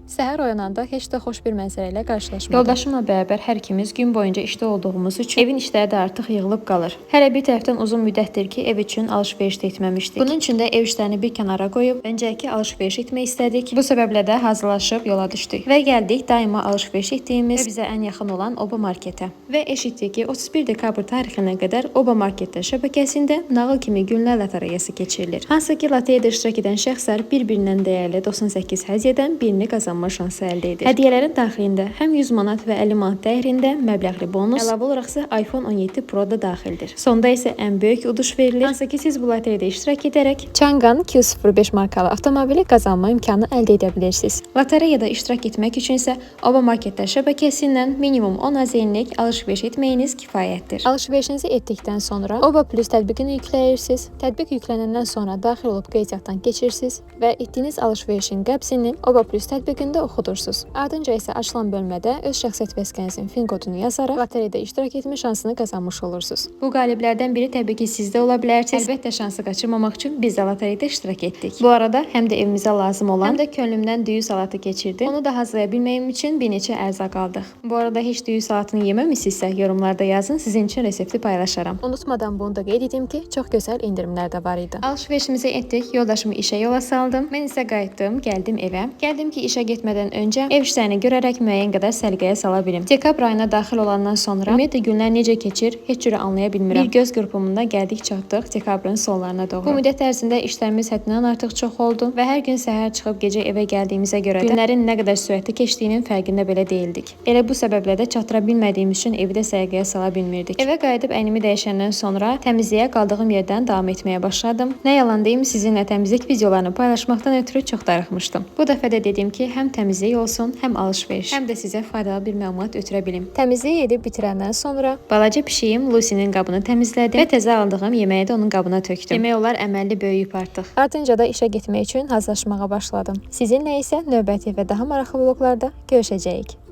Səhər oyananda heç də xoş bir mənzərə ilə qarşılaşmadım. Yoldaşımla bərabər hər ikimiz gün boyunca işdə olduğumuz üçün evin işləri də artıq yığılıb qalır. Hələ bir tərəfdən uzun müddətdir ki, ev üçün alış-veriş də etməmişdik. Bunun üçün də ev işlərini bir kənara qoyub öncəki alış-veriş etmək istədik. Bu səbəblə də hazırlaşıb yola düşdük və gəldik daima alış-veriş etdiyimiz və bizə ən yaxın olan Oba marketə. Və eşitdik ki, 31 dekabr tarixinə qədər Oba marketlər şəbəkəsində nağıl kimi günlər lotereyası keçirilir. Hansı ki, lotereyada iştirak edən şəxslər bir-birindən dəyərli 98 hədiyyədən birini qazanma şansı əldə edir. Hədiyyələrin daxilində həm 100 manat və 50 manat dəyərində məbləğli bonus, əlavə olaraq isə iPhone 17 Pro da daxildir. Sonda isə ən böyük uduş verilir. Hansı ki, siz bu lotereyada iştirak edərək Changan 205 markalı avtomobili qazanma imkanı əldə edə bilirsiniz. Lotereyada iştirak etmək üçün isə Oba marketlər şəbəkəsindən minimum 10 azenlik alış-veriş etməyiniz kifayətdir. Alış-verişinizi etdikdən sonra Oba Plus tətbiqini yükləyirsiniz. Tətbiq yüklənəndən sonra daxil olub qeydiyyatdan keçirsiniz və etdiyiniz alış-verişin qəbzini Oba Plus tətbiqində oxudursuz. Ardınca isə açılan bölmədə öz şəxsiyyət vəsiqənizin fin kodunu yazaraq lotereyada iştirak etmə şansını qazanmış olursunuz. Bu qaliblərdən biri təbii ki, siz də ola bilərsiniz. Əlbəttə şansı qaçırmamaq üçün biz də lotereyada iştirak etdik. Bu arada həm də evimizə lazım olan, həm də könlümdən düyü salatı keçirdim. Onu da hazırlaya bilməyim üçün bir neçə ərzaq aldıq. Bu arada heç düyü salatını yeməmisinizsə yorumlarda yazın, sizin üçün resepti paylaşaram. Unutmadan bunu da qeyd edim ki, çox gözəl endirimlər də var idi. Alış-verişimizi etdik, yoldaşımı işə yola saldım. Mən isə qayıtdım, gəldim evə. Gəldim ki, işə getmədən öncə ev işlərini görərək müəyyən qədər səliqəyə sala bilim. Dekabr ayına daxil olandan sonra ümumiyyətlə günlər necə keçir, heç cürə anlaya bilmirəm. Bir göz qırpımında gəldik çatdıq dekabrın sonlarına doğru. Bu müddət ərzində işlərimiz həddindən artıq çox oldu və hər gün səhər çıxıb gecə evə gəldiyimizə görə də günlərin nə qədər sürətli keçdiyinin fərqində belə deyildik. Elə bu səbəblə də çatdıra bilmədiyimiz üçün evi də səliqəyə sala bilmirdik. Evə qayıdıb əynimi dəyişəndən sonra təmizliyə qaldığım yerdən davam etməyə başladım. Nə yalan deyim, sizinlə təmizlik videolarını paylaşmaqdan ötürü çox darıxmışdım. Bu dəfə də dedim ki, həm təmizlik olsun, həm alış-veriş, həm də sizə faydalı bir məlumat ötürə bilim. Təmizliyi edib bitirəndən sonra Balaca pişiyim Lucy-nin qabını təmizlədim və təzə aldığım yeməyi də onun qabına tökdüm. Demək olar əməlli böyüyüb artıq. Ardınca da işə getmək üçün hazırlaşmağa başladım. Sizinlə isə növbəti və daha maraqlı vloqlarda görüşəcəyik.